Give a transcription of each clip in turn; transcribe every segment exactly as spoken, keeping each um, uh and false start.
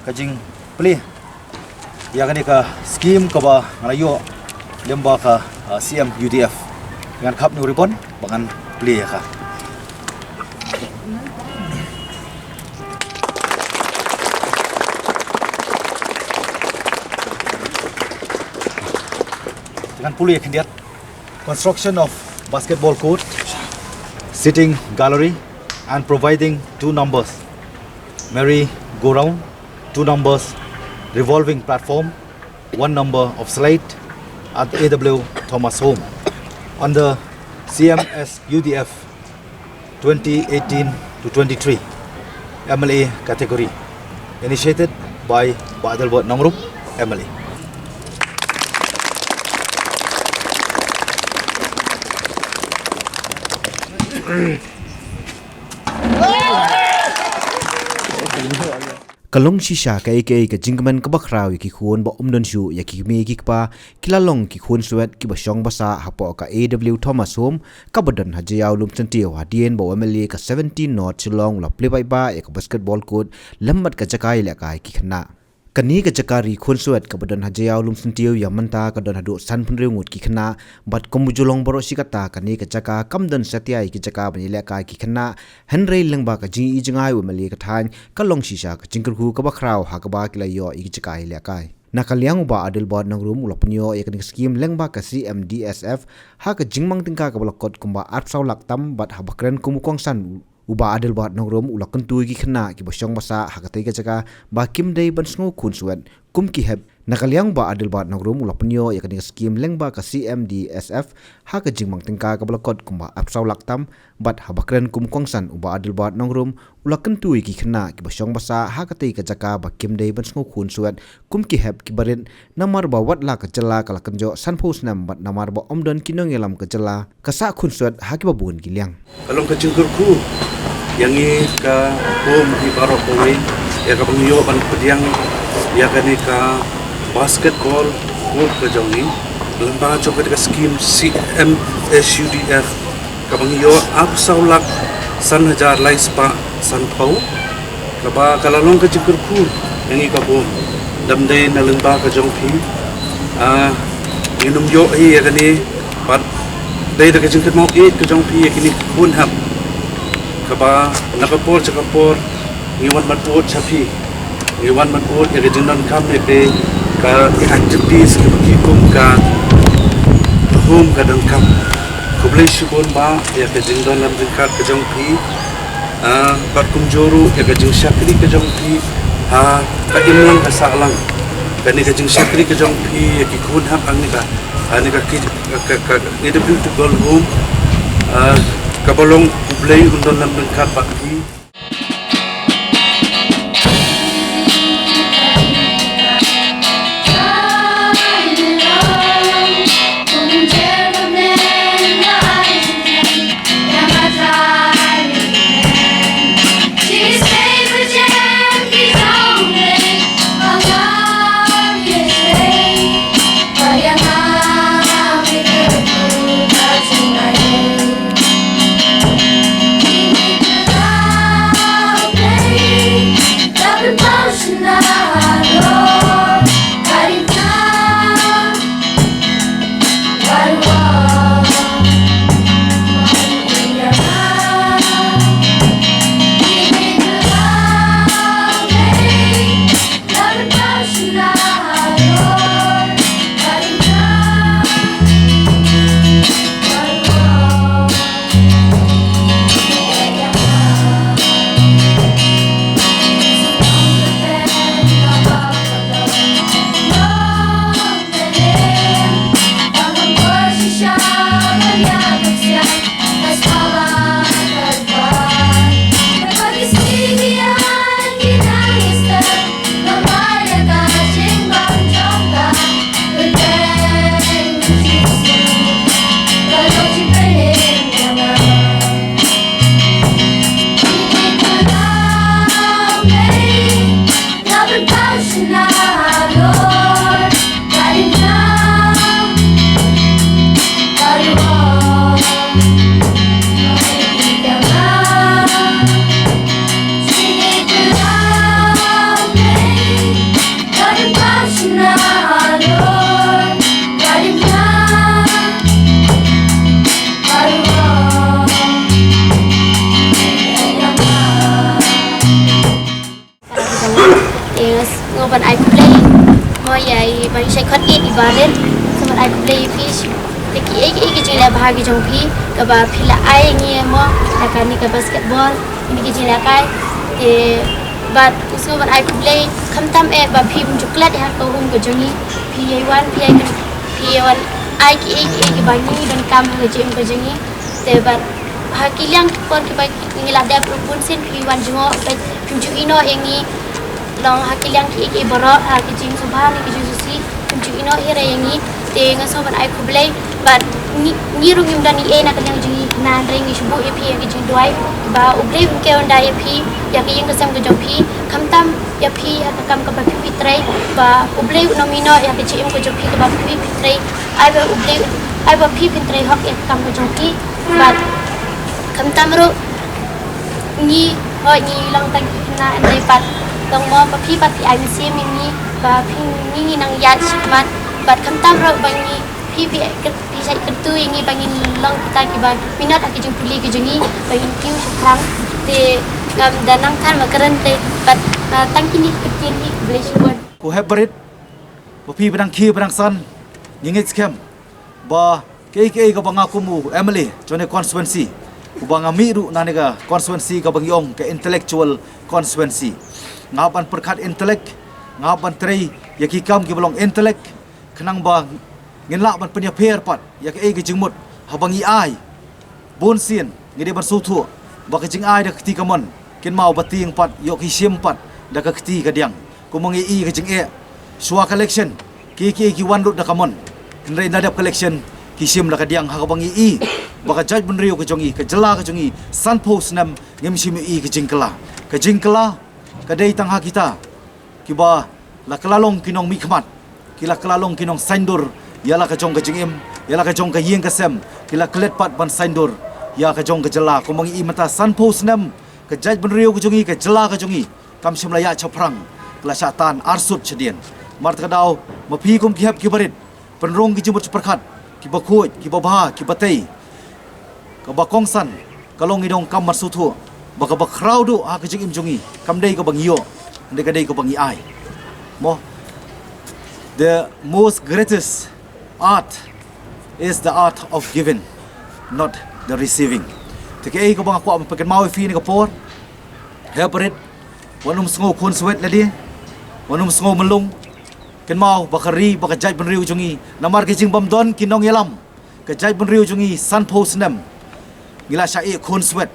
Ka jingplie ïa kane ka skim kaba nga la ïoh lyngba ka, ah, C M U D F. Ngan khap ïa u ribbon ba ngan plie ïa ka. Ngan pule ïa khyndiat. Construction of basketball court, sitting gallery, and providing two numbers merry-go-round, two numbers revolving platform, one number of slide at A W Thomas Home under C M S U D F twenty eighteen to twenty-three M L A category, initiated by Bah Adelbert Nongrum, M L A. Ka long shisha kaei kaei ka jingkmen kaba khraw ïa ki khun ba ym don shuh ïa ki kmie ki kpa, ki la long ki khun swet kiba shong ba sah hapoh ka A W Thomas Home kaba don ha Jaïaw Lumsyntiew, hadien ba u M L A ka seventeen North Shillong u la plie paidbah ïa ka basketball court lem bad ka jaka ïalehkai ki khynnah. Kane ka jaka ri khun swet kaba don ha Jaïaw Lumsyntiew ïa mynta ka don haduh sanphew hynriew ngut ki khynnah, bad kum u ju long baroh shi katta, kane ka jaka kam don satia ïa ki jaka ban ïalehkai ki khynnah, hynrei lyngba ka jingïohi jngai u M L A ka thaiñ, ka long shisha ka jingkyrkhu kaba khraw ha kaba ki la ïoh ïa ki jaka ïalehkai. Na ka liang u Bah Adelbert Nongrum u la pynïoh ïa kane ka skim lyngba ka C M D S F ha ka jingmang tyngka kaba la kot kumba arphew saw lak tam, bad haba kren kum u kongsan u Bah Adelbert Nongrum u la kyntu ïa ki khynnah kiba shong ba sah ha katei ka jaka ba kim dei ban sngew khun swet kum ki hep. Na ka liang u Bah Adelbert Nongrum u la pynïoh ïa kane ka skim lyngba ka C M D S F ha ka jingmang tyngka kaba la kot kumba arphew saw lak tam, bad haba kren kum u kongsan u Bah Adelbert Nongrum u la kyntu ïa ki khynnah kiba shong ba sah ha katei ka jaka ba kim dei ban sngew khun swet kum ki hep kiba rit, namar ba wat la ka jylla ka la kynjoh sanphew snem bad namar ba ym don ki nongïalam ka jylla ka sah khun swet ha kiba bun ki liang. Ka long ka jingkyrkhu ïa ngi ka home hi baroh kawei ïa kaba ngi ïoh ban pdiang ïa kane ka basketball court ka jong ngi lyngba jong kane ka skim C M S U D F kaba ngi ïoh arphew saw lak san hajar lai spah sanphew. Kaba ka la long ka jingkyrkhu ïa ngi ka home, dam dei na lyngba ka jong phi. Ah, ngin ym ïoh hi ïa kane bad dei da ka jingkynmaw ïeit ka jong phi ïa kine ki khun hep. Kaba na ka por sha ka por ngi wan ban bud sha phi, ngi wan ban bud ïa ka jingdonkam ïa ka, ka activities kaba ki kum ka home ka donkam. Khublei shibun Bah ïa ka jingdon lam jingkhot ka jong phi. Ah, bad kumjuh ruh ïa ka jingshakri ka jong phi ha ka imlang ka sahlang. Kane ka jingshakri ka jong phi ïa ki khun hep hangne ka, hangne ka ki, ka, ka, ka A W T Girl Home. Ah, kaba long U Blei un don lam jingkhot bad phi. Shait khot ïeit i Barit, sngewbha ai khublei ïa phi. Te kiei kiei ki jingleh bha ki jong phi, kaba phi la ai ïa ngi mo, da kane ka basketball, kine ki jingleh kai. Te bad u sngewbha ai khublei, khamtam eh ba phim ju klet ha ka um ka jong ngi. Phi ïai wan, phi ïai, phi ïai wan ai kiei kiei kiba ngi donkam ha ka jingim ka jong ngi. Te bad ha ki liang ki por kiba ngi la dep ruh bunsien phi wan jngoh, bad phim ju ïehnoh ïa ngi. Long ha ki liang kiei kiei baroh, ha ki jingsngewbha ne ki jingsngewsih, phim ju ïehnoh hi re ïa ngi. Te nga sngewbha ban ai khublei bad ngi, ngi ruh ngim don ei ei na ka liang jong ngi, hynrei ngi shu buh ïa phi ïa ki jingduwai ba U Blei un kiew ynda ïa phi, ïa ka ïing ka sem ka jong phi, khamtam ïa phi ha ka kam kaba phi, phi trei, ba U Blei un ym ïehnoh ïa ka jingim ka jong phi kaba phi, phi trei. Ai ba U Blei, ai ba phi phin trei hok ïa ka kam ka jong phi. Bad khamtam ruh ngi, hooid ngi long tang ki khynnah hynrei pat long mo ba phi pat phi ai mynsiem ïa ngi, ba phi, ngi, ngi nang ïaid shakhmat. Bad khamtam ruh ba ngi, phi, phi, phi shait kyntu ïa ngi ba ngin long kita kiba minot ha ki jingpule ki jong ngi, ba ngin kiew shaphrang. Te ngam da nang than ba kren te, bad, ah, tang kine ki ktien hi, khublei shibun. Ko hep barit, ba phi ba dang khie ba dang san, ngi ngeit skhem ba kiei kiei kaba nga kum u M L A jong kane ka constituency, uba nga mih ruh na kane ka constituency kaba ngi ong ka intellectual constituency, nga hap ban pyrkhat intellect, nga hap ban trei ïa ki kam kiba long intellect, khnang ba ngin lah ban pynïapher pat ïa kaei ka jingmut haba ngi ai. Bunsien ngi dei ban sngewthuh ba ka jingai da ka kti kamon, kynmaw ba tieng pat ïoh ki shim pat da ka kti kadiang. Kumba ngi i ka jingeh, shuwa ka election kiei kiei ki wan lut da kamon, hynrei ynda dep ka election ki shim da kadiang, ha kaba ngi i ba ka jaitbynriew ka jong ngi, ka jylla ka jong ngi, sanphew snem ngim shym ïohi ka jingkylla. Ka jingkylla ka dei tang ha kita kiba la kylla long ki nongmihkhmat, ki la kylla long ki nongsaiñdur ïa la ka jong ka jingim, ïa la ka jong ka ïing ka sem, ki la klet pat ban saiñdur ïa ka jong ka jylla. Kumba ngi i mynta, sanphew snem ka jaitbynriew ka jong ngi, ka jylla ka jong ngi kam shym la ïaid shaphrang, ka la shah tan arsut shadien. Namar kata ka daw, ma phi kum ki hep ki barit, pynrung ki jingmut jingpyrkhat kiba khuid, kiba bha, kiba tei. Kaba kongsan ka long, ngi donkam ban sngewthuh ba kaba khraw duh ha ka jingim jong ngi kam dei kaba ngi ïoh, hynrei ka dei kaba ngi ai. Mo, the most greatest art is the art of giving, not the receiving. Te kaei kaba nga kwah ban pynkynmaw ïa phi ha kane ka por, hep barit, wat nym sngew khunswet lade, wat nym sngew myllung. Kynmaw ba ka ri, ba ka jaitbynriew jong ngi, namar ka jingbym don ki nongïalam, ka jaitbynriew jong ngi sanphew snem ngi la shah ïeh khunswet.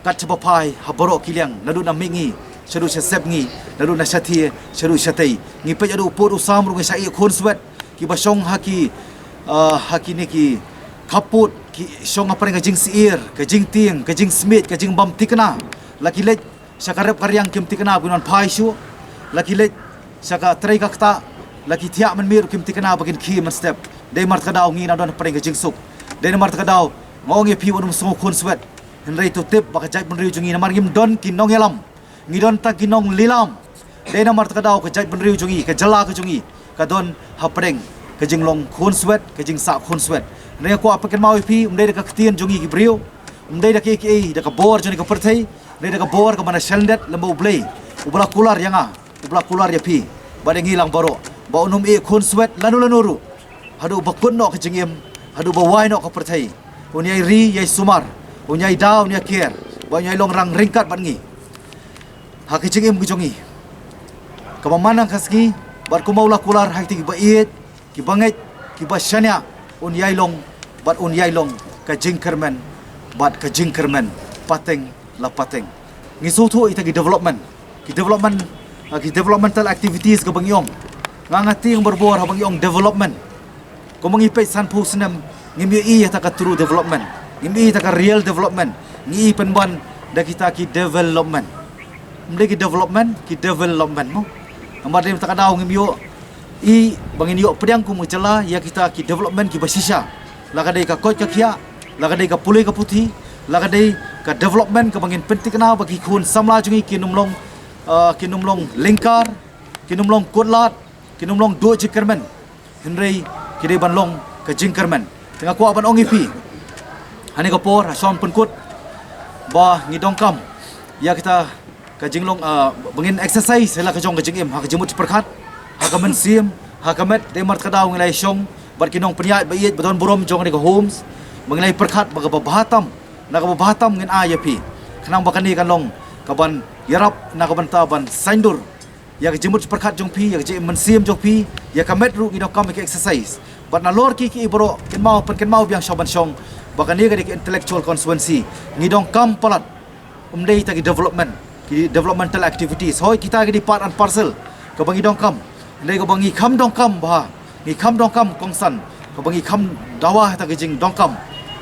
Kat shaba phai ha baroh ki liang, naduh na mihngi shaduh sha sepngi, naduh na shathie shaduh shatei, ngi peit haduh u pud u sam ruh ngi shah ïeh khunswet. Kiba shong ha ki, ah, ha kine ki khappud, ki shong hapdeng ka jingsyier, ka jingtieng, ka jingsmiej, ka jingbymthikna. La ki leit sha ka rep ka riang kim thikna ba kin wan phai shuh. La ki leit sha ka trei ka ktah, la ki thiah mynmiet ruh kim thikna ba kin khie mynstep. Dei namar kata ka daw ngi nang don hapdeng ka jingsuk. Dei namar kata ka daw nga ong ïa phi, wat nym sngew khunswet. Hynrei to tip ba ka jaitbynriew jong ngi, namar ngim don ki nongïalam, ngi don tang ki nonglilam. Dei namar kata ka daw ka jaitbynriew jong ngi, ka jylla ka jong ngi, ka don hapdeng ka jinglong khunswet, ka jingsah khunswet. Hynrei nga kwah pynkynmaw ïa phi, ym dei da ka ktien jong ngi ki briew, ym dei da kiei kiei, da ka bor jong ngi ka pyrthei, hynrei da ka bor kaba na shalyndet lem bad U Blei, uba la kular ïa nga, uba la kular ïa phi bad ïa ngi lang baroh, ba un ym ïeh khunswet lano lano ruh, haduh ba kut noh ka jingim, haduh ba wai noh ka pyrthei. Un ïai ri, ïai sumar, un ïai da, un ïai ker, ba un ïai long rang ryngkat bad ngi ha ka jingim ka jong ngi. Kaba man nang ka sngi, bad kumba u la kular ha kita kiba ïeit, kiba ngeit, kiba shaniah, un ïai long, bad un ïai long ka jingkyrmen bad ka jingkyrmen pateng la pateng. Ngi sngewthuh ïa kita ki development, ki development, ah, ki developmental activities kaba ngi ong. Nga nga tieng barabor haba ngi ong development. Kumba ngi peit, sanphew snem ngim ïohi ïa kata ka true development, ngim ïohi ïa kata ka real development. Ngi i pynban da kita ki development. Ym dei ki development, ki development mo. Namar dei kata ka daw ngim ïohi ba ngin ïoh pdiang kum ka jylla ïa kita ki development kiba shisha. La ka dei ka koit ka khiah, la ka dei ka pule ka puthi, la ka dei ka development kaba ngin pynthikna ba ki khun samla jong ngi kin ym long, ah, kin ym long lyngkar, kin ym long kutlad, kin ym long duh jingkyrmen, hynrei ki dei ban long ka jingkyrmen. Te nga kwah ban ong ïa phi ha kane ka por, ha shong pynkut, ba ngi donkam ïa kita ka jinglong, ah, ba ngin exercise ïa la ka jong ka jingim ha ka jingmut jingpyrkhat, ha ka mynsiem, Ha ka met, dei namar kata ka daw ngi la ïashong bad ki nongpynïaid ba ïeit ba don burom jong kane ka HOMES, ba ngi la ïa pyrkhat ba kaba bha tam na kaba bha tam ngin ai ïa phi, khnang ba kane kan long kaban ïarap na ka bynta ban saiñdur ïa ka jingmut pyrkhat jong phi, ïa ka jingmynsiem jong phi, ïa ka met ruh ngi donkam ïa ka exercise. Bad nalor ki ki baroh, kynmaw, pynkynmaw biang shuwa ban shong ba kane ka dei ka intellectual constituency, ngi donkam palat, ym dei tang ki development, ki developmental activities. Hooid, kita ki dei part and parcel kaba ngi donkam. Hynrei kaba ngi kham donkam bha, ngi kham donkam kongsan, kaba ngi kham dawa ha kata ka jingdonkam,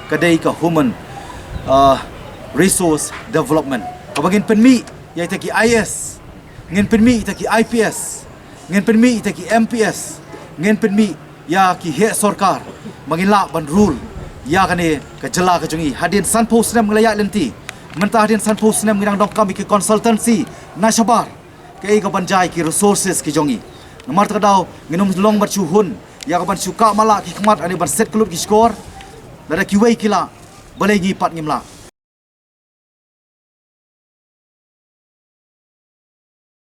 ka dei ka human, uh, resource development. Kaba ngin pynmih ïa kita ki IAS, ngin pynmih ïa kita ki IPS, ngin pynmih ïa kita ki MPS, ngin pynmih ïa ki heh sorkar, ba ngin lah ban rule ïa kane ka jylla ka jong ngi. Hadien sanphew snem ngi la ïaid lynti, mynta hadien sanphew snem ngi dang donkam ïa ki consultancy na shabar, kaei kaban jia ïa ki resources ki jong ngi. Namar kata ka daw ngin ym long ban shu hun ïa kaban shu kah matlah ki khmat, lane ban set kyllut ki shkor. Lada kiwei ki lah, balei ngi pat ngim lah?